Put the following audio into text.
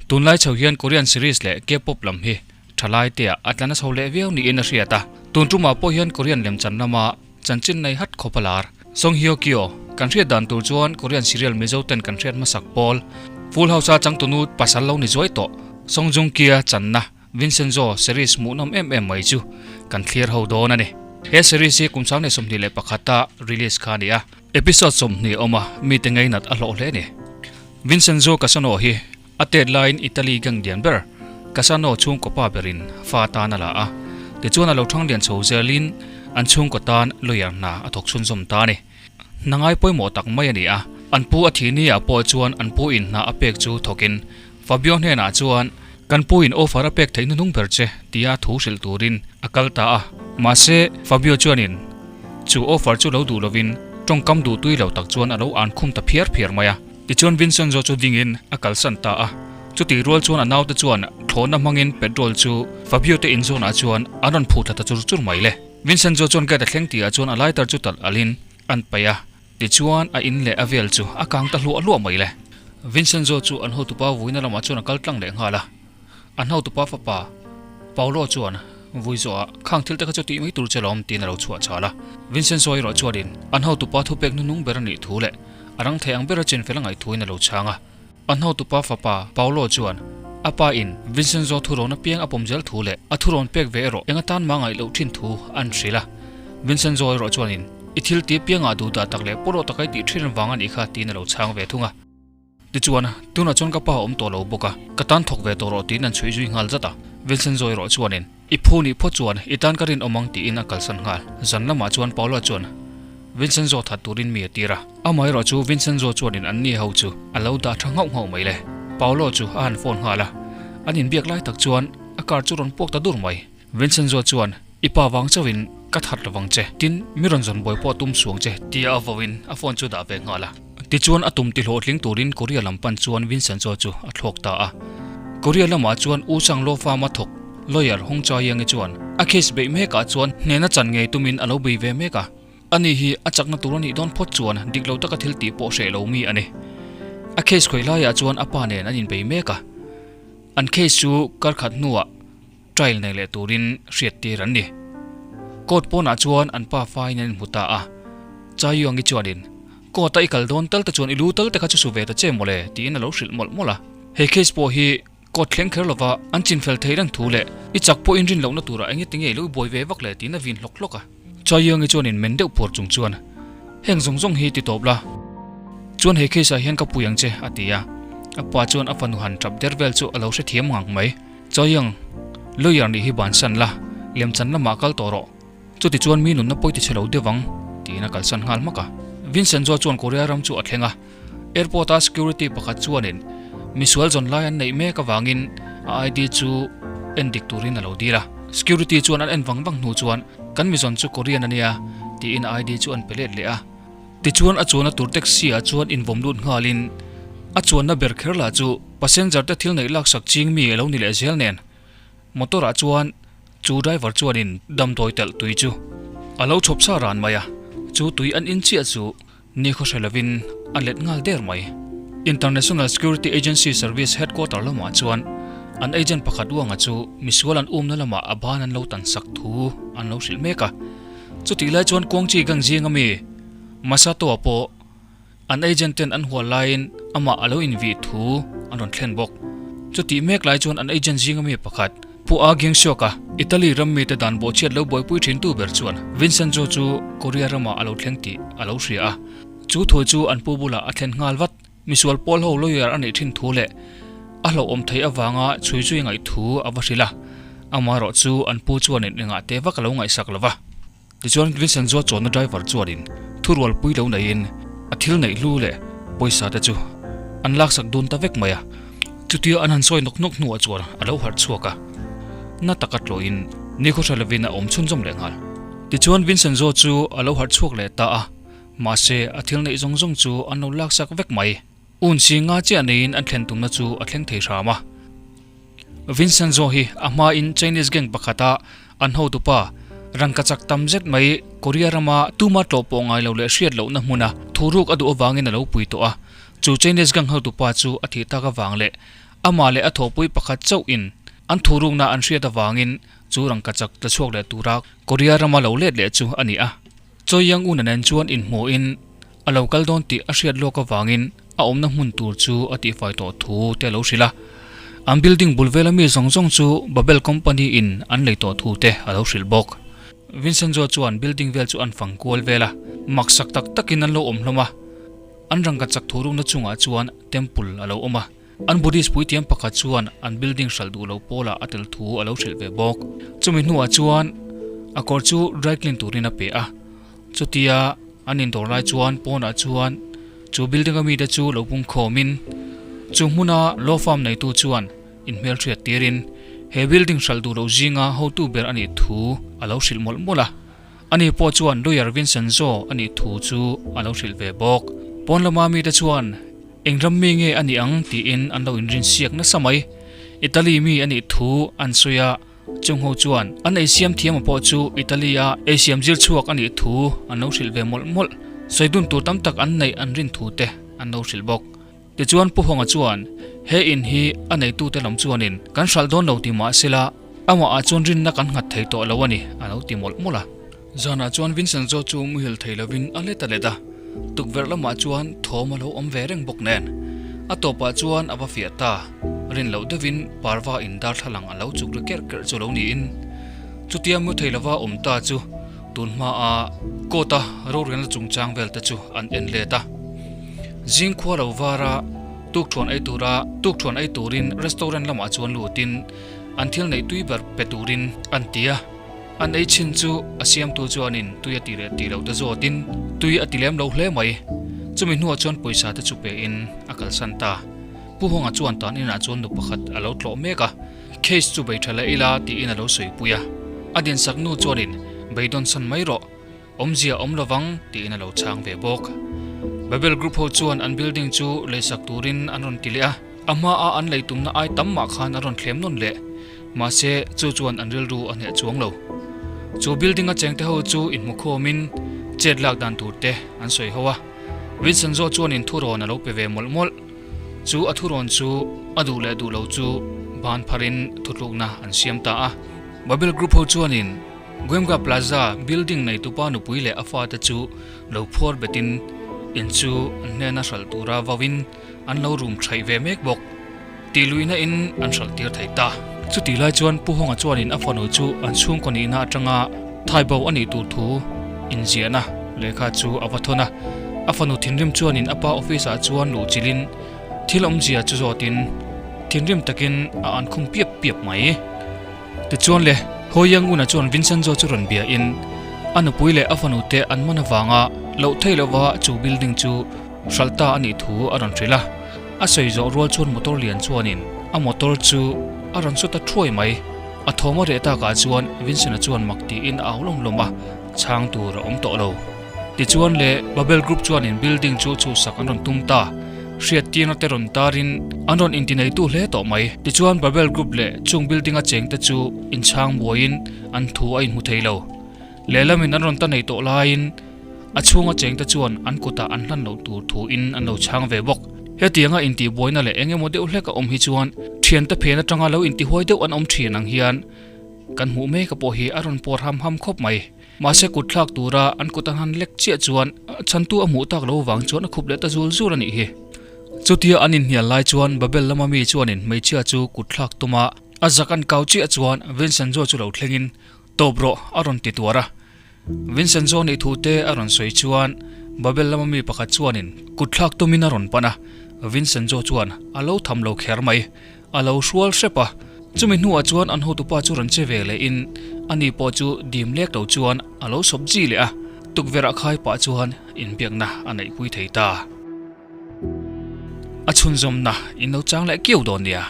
Tunlai chho hian Korean series leh K-pop lam hi thalai te ah a tla na chho leh viau niin a hriat a. Tun tumah pawh hian Korean lemchan lama chanchin nei hat khawp a lar. Song Hye Kyo, kan hriat dan tur chuan Korean serial Mizo ten kan hriat hmasak pawl, Full House a changtunu pasal lo ni zuai tawh, Song Joong Ki-a channa Vincenzo series hmuhnawm em em mai chu kan thlir ho dawn a ni. He series hi kum 2021 a release kha a ni a, episode 20 awm a mite ngainat a hlawh hle a ni. Vincenzo Cassano hi a tet laiin Italy gang lian ber Cassano chhungkaw pa berin fa tan a la a, tichuan a lo thang lian chho zelin an chhungkaw tan lawyer hna a thawk chhunzawm ta a ni. Hna ngai pawimawh tak mai a ni a, an pu a thih ni ah pawh chuan an pu in hna a pek chu thawkin Fabio hnenah chuan kan pu in offer a pek theih hnuhnung ber che tia thu hrilh turin a kal ta a. Mahse, Fabio chuanin chu offer chu lo duh lovin tawngkam duh tui lo tak chuan a lo an khum ta phiar phiar mai a. Tichuan Vincenzo chu dingin a kalsan ta a. Chutih rual chuan a naute chuan thlawhna hmangin petrol chu Fabio te inzawnah chuan an rawn phuh thla ta chur chur mai le. Vincenzo chuan gate a thleng tihah chuan a lighter chu talh alhin an paih a. Tichuan a in leh a vel chu a kang ta hluah hluah mai le. Vincenzo chu an hotupa vuina lamah chuan a kal tlang leh nghal a. An hotupa fapa Paolo chuan vui zawhah khang thil te kha chu tih mai tur che lawm tiin a lo chhuah chhal a. Vincenzo erawh chuanin an hotupa thupek hnuhnung ber a nih thu leh a rang thei ang bera chinfel a ngaih thuin a lo chhang a. An hotupa fapa Paolo chuan a pa in Vincenzo thurawn apiang a pawm zel thu leh a thurawn pek ve erawh eng atan mah ngaih loh thin thu an hrilh a. Vincenzo erawh chuanin I thil ti apiangah duhdah tak leh pawlawh tak ai tih thin vang a nih kha tiin a lo chhang ve thung a. Tichuan, tunah chuan ka pa a awm tawh lo bawk a, ka tan thawk ve tawh rawh tiin an chhuih zui nghal zat a. Vincenzo erawh chuanin I phu nih phawt chuan i tan ka rinawm ang tiin a kalsan nghal. Zan lamah chuan Paula chuan Vincenzo that turin mi a tir a. Amaherawh chu Vincenzo chuanin an ni ho chu a lo dah tha nghauh nghauh mai le. Paolo chu a han phone nghal a, an inbiak lai tak chuan a car chu rawn puak ta dur mai. Vincenzo chuan, I pa vang chauhin ka that lovang che, tin mi rawn zawn buai pawh tum suang che, tia a vauin a phone chu dah ve nghal a. Tichuan a tum ti hlawhtling turin Korea lam pan chuan Vincenzo chu a thlawk ta a. Korea lamah chuan U Chang Law Firm a thawk lawyer Hong Cha Yang-i chuan a case beih mekah chuan hnena chan ngei tumin a lo bei ve mek a. Ani hi a chakna tur a nih dawn phawt chuan dik lo taka thil tih pawh hreh lo mi a ni. A case khawih laiah chuan a pa nen an inbei mek a. An case chu kar khat hnuah trial nei leh turin hriat tir an ni. Court pawnah chuan an pa faiin an inhmu ta a. Chai Yuangi chuanin, Court-a i kal dawn tal te chuan i lu tal te kha chu su ve ta che mawle, tiin a lo hrilh mawlh mawlh a. He case pawh hi court thleng kher lova an chinfel thei reng thu leh i chak pawh inrin lohna turah enge tinge i lo buai ve vak le tiin a vin hlawk hlawk a. Chai Yuangi chuanin men deuh puar chung chuan, Heng zawng zawng hi ti tawp la, chuan he case ah hian ka pui ang che, a ti a. A pa chuan a fanu han tap der vel chu a lo hrethiam ngang mai. Chawiang, lawyer nih hi bansan la, lemchan lamah kal tawh rawh. Chuti chuan mi nunna pawi ti chhe lo deuh ang, tiin a kalsan nghal hmak a. Vincenzo chuan Korea ram chu a thleng a, airport a security pakhat chuanin misual zawn lai an neih mek avangin a ID chu en dik turin a lo dil a. Security chuan an en vang vang hnu chuan kan mi zawn chu Korean a nia, tiin a ID chu an pe let leh a. Tichuan a chuanna tur taxi ah chuan invawm lut nghalin a chuanna ber kher lah chu passenger te thil neih laksak ching mi a lo ni leh zel nen motor ah chuan chu driver chuanin damdawi telh tui chu a lo chhawp sa ran mai a, chu tui an in chiah chu nikhaw hre lovin a let nghal der mai. International Security Agency Service headquarter lamah chuan an agent pakhat uanga chu misual an umna lamah a ban an lo tan sak thu an lo hrilh mek a. Chutih lai chuan Kuangchi gang zing ami Masato-a pawh an agent ten an hual laiin amah a lo invih thu an rawn thlen bawk. Chutih mek lai chuan an agent zing ami pakhat Pu A Gyeongseok-a Italy ram mite dan bawhchhiat lo buaipui thintu ber chuan Vincenzo chu Korea ramah a lo thleng tih a lo hria a. Chu thu chu an pu bulah a thlen nghal vat. Misual pawl ho lawyer a neih thin thu leh a hlauhawm theih avanga chhui zui ngaih thu a va hrilh a, amaherawh chu an pu chuanin engah te vak a lo ngaihsak lo va. Tichuan Vincent Zua chawnna driver chuanin thurual pui lo neiin a thil neih hlu leh pawisa te chu an laksak dun ta vek mai a, chutia an han sawi nawk nawk hnuah chuan a lo harh chhuak a, na taka tlawhin nikhaw hre lovin a awm chhunzawm leh nghal. Tichuan Vincent Zua chu a lo harh chhuak leh ta a. Mahse, a thil neih zawng zawng chu an lo laksak vek mai. Un si nga chiah neiin an thlen tumna chu a thleng thei hram a. Vincenzo hi a hmain Chinese gang pakhata an hotupa rangkachak tam zet mai Korea rama tuma tlawh pawh ngai lo leh hriat lohna hmuna thuruk a duh avangin a lo pui tawh a. Chu Chinese gang hotupa chu a thih tak avang leh. Amah leh a thawhpui pakhat chauh in an thurukna an hriat avangin chu rangkachak tla chhuak leh tura Korea rama lo let leh chu a ni a. Choi Yang-un-a nen chuan inhmuhin a lo kal dawn tih a hriat lawk avangin a awmna hmun tur chu a tihfai tawh thu te a lo hrilh a. An building bul vela mi zawng zawng chu Babel Company in an lei tawh thu te a lo hrilh bawk. Vincenzo chuan building vel chu an fang kual vel a, maksak tak takin an lo awm hlawm a. An rangkachak thurukna chungah chuan temple a lo awm a. An Buddhist puitiam pakhat chuan an building hralh duh lo pawlah a tel thu a lo hrilh ve bawk. Chumi hnuah chuan a kawr chu dry clean turin a pe a. Chutia an indawr lai chuan pawnah chuan chu building a mite chu lo pung khawmin chu hmuna law firm neitu chuan inhmelhriat tirin he building hralh duh loh zinga hotu ber a nih thu a lo hrilh mawlh mawlh a. Ani pawh chuan lawyer Vincenzo a nih thu chu a lo hrilh ve bawk. Pawn lama mite chuan Eng ram mi nge a nih ang tiin an lo inrin siak nasa mai. Italy mi a nih thu an sawi a, chung ho chuan an eisiam thiama pawh chu Italy-a eisiam zir chhuak a nih thu an lo hrilh ve mawlh mawlh. Sawi dun tur tam tak an neih an rin thu te an lo hrilh bawk. Tichuan Pu Hawnga chuan he in hi a neitute lam chuanin kan hralh dawn lo ti mah sela amah ah chuan rinna kan nghat thei tawh lo a ni a lo ti mawlh mawlh a. Zanah chuan Vincenzo chu muhil thei lovin a let a let a, tukverh lamah chuan thawm a lo awm ve reng bawk nen. A tawpah chuan a va fiah ta, rin loh deuhin parva in darthlalang a lo chuk ri kerh kerh chu lo niin. Chutia mu thei lova awm ta chu tun hmaa court a rorelna chungchang vel te chu an en let a. Zing khua lo vara tukthuan ei tura tukthuan ei turin restaurant lamah chuan lutin an thil neih tui ber pe turin an ti a. An ei chhin chu a siamtu chuanin tui a ti leh tih loh te zawtin tui a ti lem lo hle mai. Chumi hnuah chuan pawisa te chu pein a kalsan ta. Pu Hawnga chuan tan inah chuan nu pakhat a lo tlawh mek a, case chu bei tha leh ila tiin a lo sawipui a. A dinsak nu chuanin beidawn san mai rawh, awmzia awm lovang tiin a lo chhang ve bawk. Babel Group ho chuan an building chu leisak turin an rawn ti leh a, a hmaa an lei tumna ai tam mah khan an rawn thlem nawn leh. Mahse, chu chuan an rilru a hneh chuang lo. Chu building a chengte ho chu inhmukhawmin chet lak dan tur te an sawi ho a. Vincenzo chuanin thurawn a lo pe ve mawlh mawlh. Chu a thurawn chu a duh leh duh lo chu ban pharin thutlukna an siam ta a. Babel Group ho chuanin Guemga Plaza building neitupa nupui leh a fate chu lo phuar betin in chu an hnena hralh tura vauin an lo rum thaih ve mek bawk. Tih luihna in an hralh tir thei ta. Chutih lai chuan Pu Hawnga chuanin a fanu chu an chhungkaw nihna atanga thaibo a nih tur thu inziahna lehkha chu a va thawn a. A fanu thinrim chuanin a pa office ah chuan luh chilhin thil awmzia chu zawtin thinrim takin a an khum piap piap mai. Tichuan le, Ho Yang-un-a chuan Vincenzo chu rawn bia in a nupui leh a fanu te an man avanga loh theih lova chu building chu hralh ta a nih thu a rawn hrilh a. A sawi zawh rual chuan motor lian chuanin a motor chu a rawn sawt ta thuai mai. A thawm a reh takah chuan Vincent-a chuan mak tiin a au lawm lawm a, chhang tur a awm tawh lo. Tichuan le, Babel Group chuanin building chu chhuhsak an rawn tum ta. Hriattirna te rawn tarin an rawn intineitu hle tawh mai. Tichuan Babel Group leh chung building a chengte chu inchhang buaiin an thu a inhmu thei lo. Lehlamin an rawn ta nei tawh laiin a chhunga chengte chuan an kutah an hlan loh tur thuin an lo chhang ve bawk. Hetianga intihbuaina leh eng emaw deuh hlek a awm hi chuan thiante phen atanga lo intihuai deuh an awm thin ang hian kan hmuh mek a pawh hi a rawn pawr ham ham khawp mai. Mahse kut thlak tura an kut an han lek chiah chuan chhantu a hmuh tak lo vang chuan a khup leh ta zul zul a nih hi. Chutia an inhnial lai chuan Babel lama mi chuanin hmeichhia chu kut thlak tuma a zak an kau chiah chuan Vincenzo chu lo thlengin Tawp rawh a rawn ti tuar a. Vincenzo nih thu te a rawn sawi chuan Babel lama mi pakhat chuanin kut thlak tumin a rawn pan a, Vincenzo chuan a lo tham lo kher mai. A lo hrual hrep a, chumi hnuah chuan an hotupa chu rawn che ve lehin ani pawh chu dim lek lo chuan a lo sawp ji leh a, tukverh ah khai pah chuan inbiakna a neihpui thei ta. A chhunzawmna in lo chang leh kiau dawn nia.